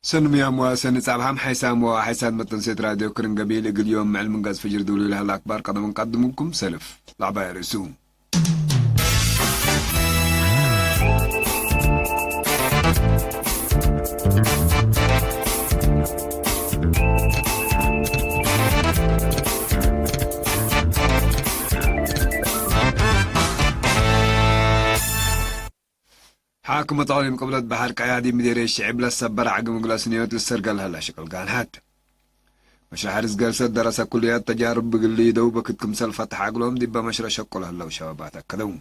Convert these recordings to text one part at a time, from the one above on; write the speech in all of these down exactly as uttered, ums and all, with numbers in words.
ሰኒ ምያም ወሰኒ ጻብሐም ሓይሳም ወሓይሳት መተንሴት ራድዮ ክርን ገቢል እግል ዮም ምዕል ምንጋዝ ፍጅር ድውሉ ለሀለ አክባር ቀደም እንቀድምኩም ሰልፍ ለዐባይ ርእሱ። ሓክመት አቅሊም ቅብለት በሐር ቀያ ዲብ ምዴርየት ሽዕብ ለሰበር ዐግም እግል አስንዮት ልሰርገል ለሀላ ሽቅል ጋንሐት። መሽረሕ ሐርስ ገርሰት ደረሰ ኩልያት ተጃርብ እግል ሊደው በክት ክምሰል ፈትሐ እግሎም ዲበ መሽረሕ ሸቁል ህለው ሸባባት አከደው።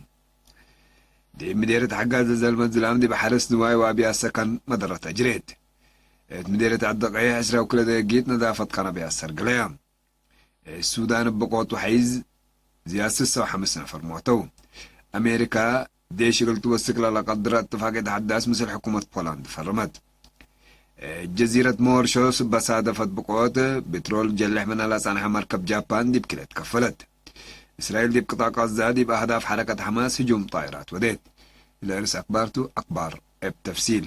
ዲብ ምዴርየት ሐጋዝ ለዘልመት ዝላም ዲብ ሐርስ ንዋይ ወአብያት ሰከን መደረት አጅሬት። እት ምዴርየት ዐዲ ቀይሕ ዕስራ ወክልኤ ደቂቅ ነዛፈት ቀረብ ያሰርግለያ። ሱዳን እብ ብቆት ወሐይዝ ዝያድ ስሰ ወሐምስ ነፈር ሞተው። አሜሪካ ዴሽ እግል ትወስክ ለለቀድረ እትፋቅየት ሐዳስ ምስል ሕኩመት ፖላንድ ፈረመት። ጀዚረት ሞርሾስ በሳደፈት ብቆት ብትሮል ጀልሕ ምነ ለጸንሐ መርከብ ጃፓን ዲብ ክልኤ ትከፈለት። እስራኤል ዲብ ቅጣዕ ቃዛ ዲብ አህዳፍ ሐረከት ሐማስ ህጁም ጣይራት ወዴት። ለእርስ አክባርቱ አክባር እብ ተፍሲል።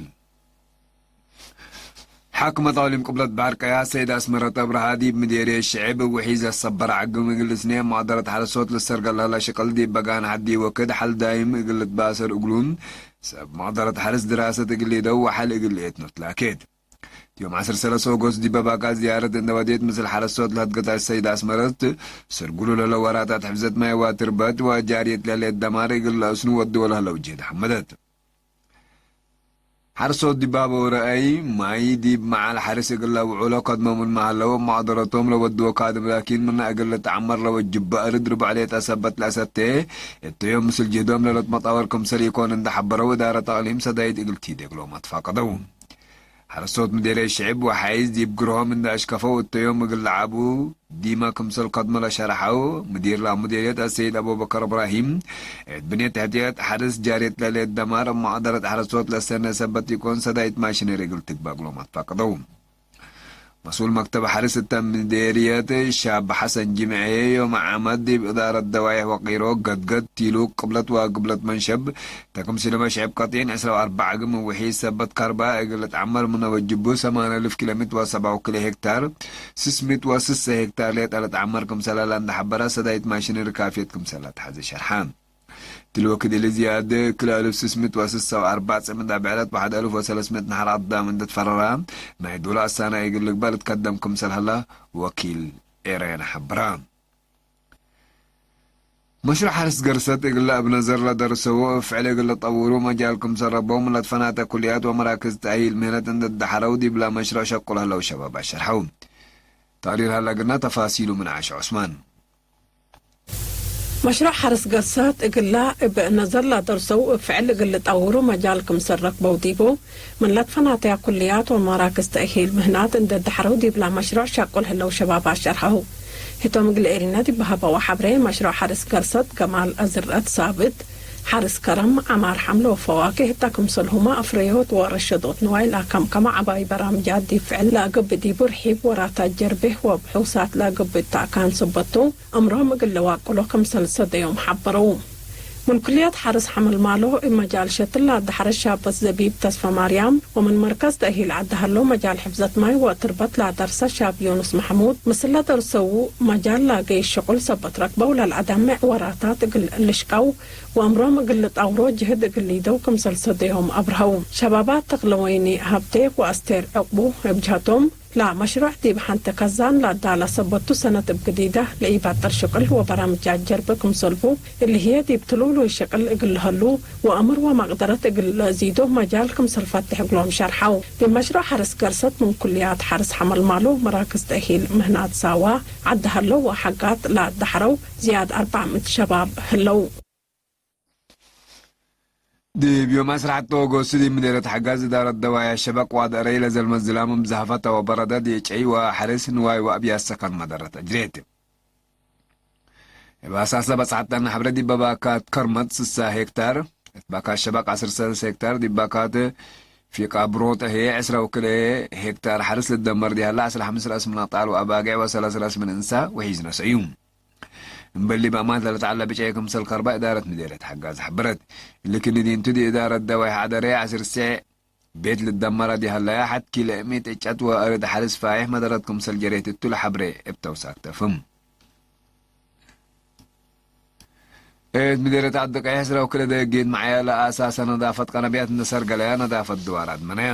ሓክመት አቅሊም ቅብለት በሐር ቀያ ሰይድ አስመረት አብርሃ ዲብ ምዴርየት ሽዕብ እብ ውሒዝ አሰበረ ዐግም እግል ልስኔ መቅደረት ሐረሶት ልሰርገል ለሀለ ሽቅል ዲብ በጋን ሐዲ ወክድ ሐል ዳይም እግል ልትባሰር እግሉም ሰብ መቅደረት ሐርስ ድራሰት እግል ሊደው ወሐል እግል ልኤትኖ ትላኬት። ዮም ዐስር ሰለስ ኦጎስት ዲበ ባካ ዝያረት እንደ ወዴት ምስል ሐረሶት ለህድገት ሰይድ አስመረት ሰርጉሉ ለለ ወራታት ሕፍዘት ማይ ወትርበት ወጃርየት ለሌት ደማር እግል ለአስኑ ወድወ ለህለው ጅህድ ሐመደት። ሐርሶት ዲባበው ረአይ ማይ ዲብ መዓል ሐርስ እግል ለውዑሎ ከድመ ምንመ ሀለው፣ መቅደረቶም ለወድወ ካድም ላኪን ምነ እግል ልትዐመር ለወጅበ አርድ ርቡዕ ሌጠ ሰበት ለአሰቴ፣ እተዮም ምስል ጅህዶም ለልትመጣወር ክምሰል ኢኮን እንደ ሐበረው፣ እዳረት አቅሊም ሰዳይት እግል ቲዴ እግሎም አትፋቀደው። ሐረሶት ምዴርየት ሽዕብ ወሐይዝ ዲብ ግርሆም እንደ አሽከፈው፣ እተዮም እግል ለዐቡ፣ ዲመ ክምሰል ከድመ ለሸረሐው፣ ምዲር ለሙዲርየት አሰይድ አቡበከር እብራሂም፣ እት ብኔት ተሕትየት ሐርስ ጃርየት ለሌት ደማር እብ መቅደረት ሐረሶት ለሰነ ሰበት ኢኮን ሰዳይት ማሽነሪ እግል ትግበእ እግሎም አትፋቅደው። መስኡል መክተብ ሐርስ እተ ምዴርየት ሻብ ሐሰን ጅምዔ ዮም ዓመት ዲብ እዳረት ደዋይሕ ወቂሮ፣ ገድገድ፣ ቲሉክ፣ ቅብለት ወግብለት መንሸብ፣ ተክምሲልመ ሽዕብ ቀጢን ዕስራ ወአርበዕ ግም ውሒዝ ሰበት ከርባ እግል ልትዐመር ምነ ወጅቡ ሰማንያ እልፍ ኪሎ ሜትር ወሰብዓ ወክልኤ ሄክታር፣ ስስ ምእት ወስሰ ሄክታር ሌጠ ልትዐመር ክምሰለ ለእንደ ሐበረ ሰዳይት ማሽነሪ ካፍየት ክምሰለ ለተሐዜ ሸርሐ። ትልወክድ እሊ ዝያድ ክልኤ እልፍ ስስ ምእት ወስሰ ወአርበዕ ጽምድ አብዕለት ወሐደ እልፍ ወሰለስ ምእት ነሐር አዳም እንደ ትፈረራ ናይ ዶለ አሳናይ እግል ልግበእ ልትከደም ክምሰል ሀላ ወኪል ኤረን ሐብራ። መሽሩዕ ሐርስ ገርሰት እግለ እብ ነዘር ለደርሰው እብ ፍዕል እግል ለጠውሩ መጃል ክምሰል ረበው ምን ለትፈናተ ኩልያት ወመራክዝ ተእሂል ምህነት እንደ ደሐረው ዲብለ መሽሩዕ ሸቁል ህለው ሸባብ አሸርሐው። ተቅሪር ሀለ ግና ተፋሲሉ ምን ዓሽ ዑስማን። መሽሩዕ ሐርስ ገርሰት እግለ እብ ነዘር ለደርሰው እብ ፍዕል እግል ለጠውሩ መጃል ክምሰል ረክበው ዲቡ፣ ምን ለትፈናተያ ኩልያት ወመራክዝ ተእሂል ምህናት እንደ ደሐረው ዲብላ መሽሩዕ ሸቁል ህለው ሸባብ አሸርሐው። ህቶም እግል ኤሪና ዲብ ሀበዋ ሐብሬ፣ መሽሩዕ ሐርስ ገርሰት ገማል፣ አዝርአት ሳብት፣ ሐርስ ከረም፣ ዐማር ሐምለ ወፈዋክህ እተ ክምሰልሁመ አፍረዮት ወረሸዶት ንዋይ ለአከምከመ ዐባይ በራምጃት ዲብ ፍዕል ለአገብእ ዲቡ ርሒብ ወራታት ጀርቤህ ወብሑሳት ለአገብእ ተአካን ሰበቱ። እምሮም እግል ለዋቅሎ ክምሰል ሰደዮም ሐበረው። ምን ኩልየት ሐርስ ሐመልማሎ እብ መጃል ሸትል ለአዳሐረ ሻበት ዘቢብ ተስፈማርያም ወምን መርከዝ ተእሂል ዐዲ ሀሎ መጃል ሕፍዘት ማይ ወትርበት ለአደርሰ ሻብ ዮኑስ መሐሙድ፣ ምስለ ደርሰው መጃል ላገይ ሽቁል ሰበት ረክበው ለልአዳምዕ ወራታት እግል ልሽቀው ወእምሮም እግል ልጣውሮ ጅህድ እግል ሊደው ክምሰል ሰደዮም አብርሀው። ሸባባት ተክለወይኒ ሀብቴ ወአስቴር ዕቅቡ እብ ጀሀቶም፣ ለመሽሩዕ ዲብ ሐንተ ከዛን ለአዳለ ሰበቱ ሰነት እብ ግዲደ ለኢባጥር ሽቅል ወበራምጃት ጀርብ ክምሰልቡ፣ እሊ ህዬ ዲብ ትሉሉይ ሽቅል እግል ለሀሉ ወአምር ወመቅደረት እግል ለአዚዶ መጃል ክምሰል ፈትሕ እግሎም ሸርሐው። ዲብ መሽሩዕ ሐርስ ገርሰት ምን ኩልያት ሐርስ ሐመልማሎ፣ መራክዝ ተእሂል ምህናት ሳዋ፣ ዐዲ ሀሎ ወሐጋት ለአዳሐረው ዝያድ አርበዕ ምእት ሸባብ ህለው። ዲብ ዮም ዐስር ሐተ ኦጎስት ዲብ ምዴርየት ሐጋዝ እዳረት ደዋይ አሸበቅ ዋድ አረይ ለዘልመት ዝላም እብ ዘሀፈተ ወበረደ ዲጨይ ወሐርስ ንዋይ ወአብያት ሰከን መደረት አጅሬት። እብ አሳሰ በጽሐት ተነ ሐብረ ዲብ ባካት ከርመት ስሳ ሄክታር፣ እት ባካት ሸበቅ ዐስር ሰለስ ሄክታር፣ ዲብ ባካት ፊቃ ብሮጠ ህዬ ዕስራ ወክልኤ ሄክታር ሐርስ ልትደመር ዲሀላ፣ ዐስር ሐምስ ረአስ ምን አጣል ወአባጌዕ ወሰለስ ረአስ ምን እንሳ ወሒዝ ነሰዩ። እምበል ዲብ አማት ለልትዐለ ብጨየ ክምሰል ከርባ እዳረት ምዴርየት ሐጋዝ ሐበረት። እሊ ክንዲንቱ ዲብ እዳረት ደዋይ ሐደረ ዐስር ሴዕ ቤት ልደመረ ዲሀለየ ሐት ኪልኤ ምእት ዕጨት ወአርድ ሐርስ ፋይሕ መደረት ክምሰል ጀሬት እቱ ለሐብሬ እብ ተውሳክ ተፍህም። እት ምዴርየት ዐዲ ቀይሕ እስረው ክልኤ ደጊት መዓየ ለአሳሰ ነዳፈት ቀነብያት እንደ ሰርገለያ ነዳፈት ድዋር አድመነየ።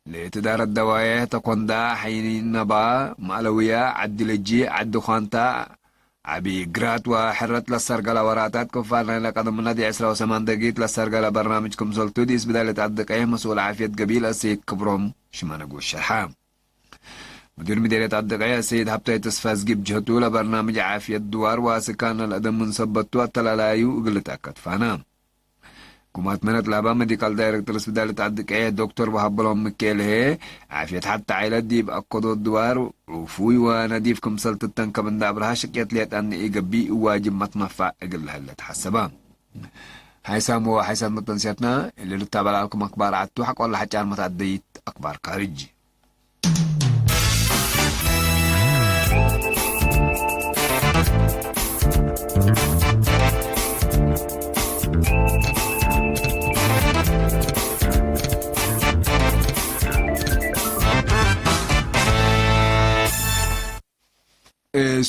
ለእት እዳረት ደዋዬሕ ተኮንዳ፣ ሐይነባ፣ መዕለውያ፣ ዐዲ ለጂ፣ ዐዲ ኳንታ፣ ዐቢ ግራት ወሕረት ለሰርገለ ወራታት ክፋል ናይለ ቀደም ምነ ዲብ ዕስራ ወሰማን ደቂቅ ለሰርገለ በርናምጅ ክምሰልቱ ዲስ ብዳልየት ዐዲ ቀይሕ መስኡል ዓፍየት ገቢል አሰይድ ክብሮም ሽመነጉ ሸርሐ። ሙዲር ምዴርየት ዐዲ ቀይሕ አሰይድ ሀብታይ ተስፋዝጊ ብጅሀቱ፣ ለበርናምጅ ዓፍየት ድዋር ወአስካን ለአደም ምን ሰበቱ አተላላዩ እግል ልትአከድ ፋና። ጉማት መነት ለሀባ መዲካል ዳይሬክተር ስብዳልየት ዐዲ ቀይሕ ዶክተር ወሀበሎም ምኬል ህዬ፣ ዓፍየት ሐቴ ዓይለት ዲብ አከዶት ድዋር ዑፉይ ወነዲፍ ክምሰል ትተንከብ እንደ አብርሃ ሽቅየት ሌጠ እንደ ኢገብእ ዋጅብ መትነፋዕ እግል ለህለ ተሐሰበ። ሐይሳም ወሐይሳት መተንስያትና እሊ ልታበል አልኩም አክባር ዐቱ ሐቆለ ሐጫን መትአደይት አክባር ካርጅ።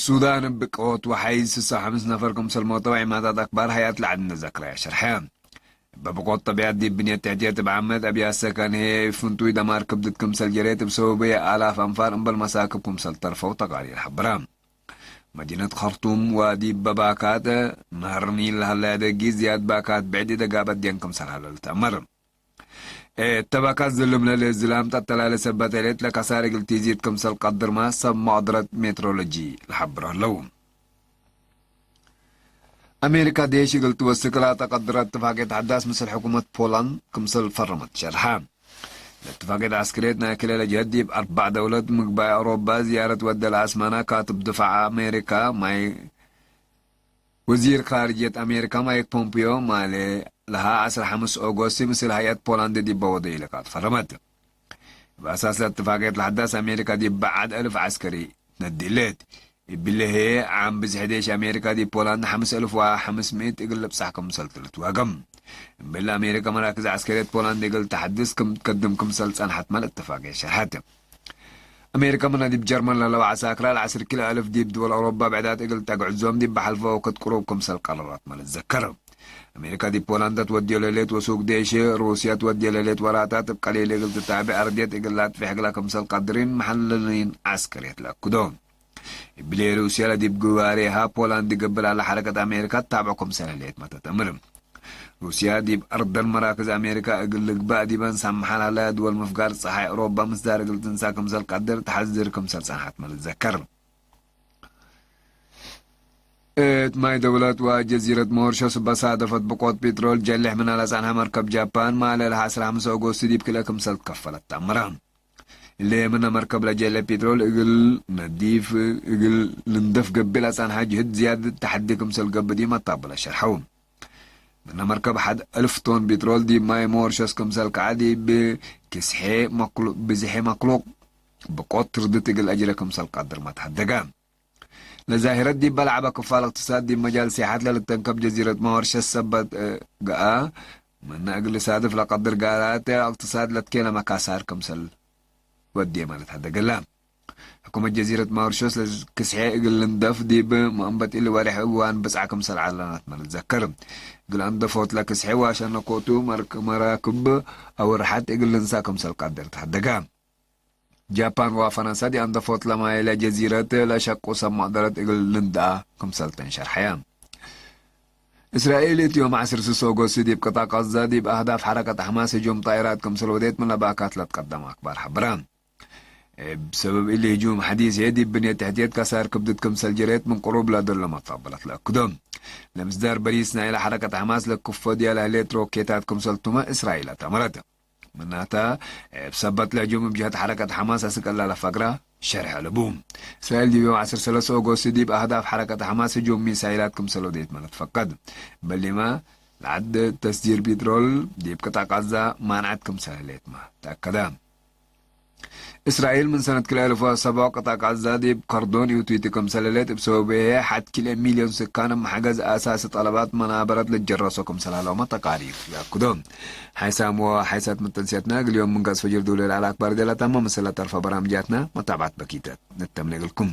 ሱዳን እብ ቀወት ወሐይዝ ስሳ ወሐምስ ነፈር ክምሰል ሞተው ዒማታት አክባር ሀያት ለዐድ እንደ ዘክረየ ሸርሐ። እበ ብቆት ጠቢዐት ዲብ ብንየት ተሕትየት እብ ዓመት አብያት ሰከን ህዬ እብ ፍንቱይ ደማር ክብድት ክምሰል ጀሬት እብ ሰበቡ አላፍ አንፋር እምበል መሳክብ ክምሰል ተርፈው ተቃሪር ሐብራ። መዲነት ከርቱም ወዲብ በባካት ነህር ኒል ለሀለያ ደጊ ዝያድ ባካት ብዕድ ኢደጋበት ዴን ክምሰል ሀለ ልትአመር። እተ ባካት ዝልም ለለዝላም ጠጠላለ ሰበት ሌት ለከሳር እግል ቲዚድ ክምሰል ቀድርመ ሰብ መቅደረት ሜትሮሎጂ ለሐብር ዐለው። አሜሪካ ዴሽ እግል ትወስክ ለአተቀድረ እትፋቅየት ሐዳስ ምስል ሕኩመት ፖላንድ ክምሰል ፈረመት ሸርሐ። ለእትፋቅየት ዐስክርየት ናይ ክልኤ ለጀህት ዲብ አርበዕ ደውለት ምግባይ አውሮፓ ዝያረት ወደ ለአስመነ ካትብ ድፋዕ አሜሪካ ማይ ወዚር ካርጅየት አሜሪካ ማይክ ፖምፒዮ ማሌ ለሀ ዐስር ሐምስ ኦጎስት ምስል ሀይአት ፖላንድ ዲበ ወደዩ ለቃት ፈረመት። እብ አሳስ ለእትፋቅየት ለሐዳስ አሜሪካ ዲብ በዐድ አልፍ ዐስከሪ ነዲ እሌት። እብሊ ህዬ ዓም ብዝሕ ዴሽ አሜሪካ ዲብ ፖላንድ ሐምስ አልፍ ወሐምስ ምእት እግል ልብጻሕ ክምሰል ትልትዋገም። እምበል አሜሪካ መራክዝ ዐስከርየት ፖላንድ እግል ተሐድስ ክም ትከድም ክምሰል ጸንሐትመ ለእትፋቅየት ሸርሐት። አሜሪከ ምነ ዲብ ጀርመን ለህለው ዐሳክረ ለዐስር ክልኤ አልፍ ዲብ ድወል አውሮፓ ብዕዳት እግል ተግዕዞም ዲብ በሐልፈ ወክድ ቅሩብ ክምሰል ቀረራትመ ልትዘከር። አሜሪከ ዲብ ፖላንድ ትወድዮ ለህሌት ወሱቅ ዴሽ ሩስየ ትወድዮ ለህሌት ወራታት እብ ቀሊል እግል ትታቤ አርድየት እግል ለአጥፌሕ እግለ ክምሰል ቀድሪን መሐለሊን ዐስከርየት ለአክዶ። እብሊ ሩስየ ለዲብ ግዋሬሃ ፖላንድ ገብእ ለሀለ ሐረከት አሜሪከ ትታብዖ ክምሰል ህሌትመ ተትአምር። ሩስያ ዲብ አርደን መራክዝ አሜሪካ እግል ልግባእ ዲበን ሳምሐ ለሀለያ ድወል ምፍጋር ጸሓይ አውሮፓ ምስዳር እግል ትንሳ ክምሰል ቀድር ተሐዝር ክምሰል ጸንሐትመ ልትዘከር። እት ማይ ደውለት ወጀዚረት ሞሪሸስ እበ ሳደፈት ብቆት ፒትሮል ጀሌሕ ምነ ለጸንሐ መርከብ ጃፓን ማለ ለሐ ዐስር ሐምስ ኦጎስት ዲብ ክልኤ ክምሰል ትከፈለት ተአምረ። እሊ ምነ መርከብ ለጀሌ ፒትሮል እግል ነዲፍ እግል ልንደፍ ገብእ ለጸንሐ ጅህድ ዝያድ ተሐዲ ክምሰል ገብእ ዲብ መታብለ ሸርሐው። ምነ መርከብ ሐድ አልፍ ቶን ፒትሮል ዲብ ማይ ሞሪሸስ ክምሰል ከዐ ዲብ ክስሔ መክሉ-፣ ብዝሔ መክሉቅ ብቆት ትርድት እግል አጅረ ክምሰል ቀድር መትሐደገ። ለዛሂረት ዲብ በለዐበ ክፋል እቅትሳድ ዲብ መጃል ሲያሐት ለልተንከብ ጀዚረት ሞሪሸስ ሰበት፣ እ፣ ገአ፣ ምነ እግል ልሳድፍ ለቀድር ጋራት እቅትሳድ ለትኬነ መካሳር ክምሰል ወዴመ ለትሐደገለ። ሕኩመት ጀዚረት ማውሪሾስ ለክስሔ እግል ልንደፍ ዲብ መአንበት እሊ ወሬሕ እዋን ብጽዓ ክምሰል ዐለናትመ ልትዘከር። እግል አንደፎት ለክስሔ ወአሸነኮቱ መርክ-፣ መራክብ አውርሐት እግል ልንሳ ክምሰል ቀድር ተሐደገ። ጃፓን ወፈረንሳ ዲአንደፎት ለማይ ለጀዚረት ለሸቁ ሰብ መቅደረት እግል ልንድአ ክምሰል ተንሸርሐየ። እስራኤል እት ዮም ዐስር ስስ ኦጎስት ዲብ ቅጣ ቀዛ ዲብ አህዳፍ ሐረከት ሐማስ ህጁም ጣይራት ክምሰል ወዴት ምን ለባካት ለትቀደመ አክባር ሐብረ። እብ ሰበብ እሊ ህጁም ሐዲስ ህዬ ዲብ ብንየት ተሕትየት ከሳር ክብድት ክምሰል ጀሬት ምን ቅሩብ ለዶል ለመጣበለት ለአክዶ። ለምስዳር በሪስ ናይለ ሐረከት ሐማስ ለክፎ ዲያለ ህሌት ሮኬታት ክምሰል ቱመ እስራኤል አተመረት። ምናተ፣ እብ ሰበት ለህጁም እብ ጀሀት ሐረከት ሐማስ አስክ እላ ለፈግረ ሸርሕ አለቡ። እስራኤል ዲብ ዮም ዐስር ሰለስ ኦጎስት ዲብ አህዳፍ ሐረከት ሐማስ ህጁም ሚሳይላት ክምሰል ወዴትመ ለትፈቀድ። በሊመ፣ ለዐድ ተስጂር ፒትሮል ዲብ ቅጣ ቃዛ ማንዐት ክምሰል ህሌትመ ተአከደ። እስራኤል ምን ሰነት ክልኤ አልፍ ወሰብዕ ቀጣዕ ጋዛ ዲብ ከርዶን ኢውትዊቲ ክምሰለሌት፣ እብ ሰበብሄ ሐድ ክልኤ ሚልዮን ስካን እብ መሐገዝ አሳሲ ጠለባት መናበረት ልጀረሶ ክምሰል ሀለውመ ተቃሪር ያክዶ። ሓይሳም ወሓይሳት መተንስያትና እግል ዮም ምን ጋዝ ፈጅር ዱለ ለዐለ አክባር ዴላታመ ምስለ ተርፈ በራምጃትና መታብዓት በኪተት ንተምነ እግልኩም።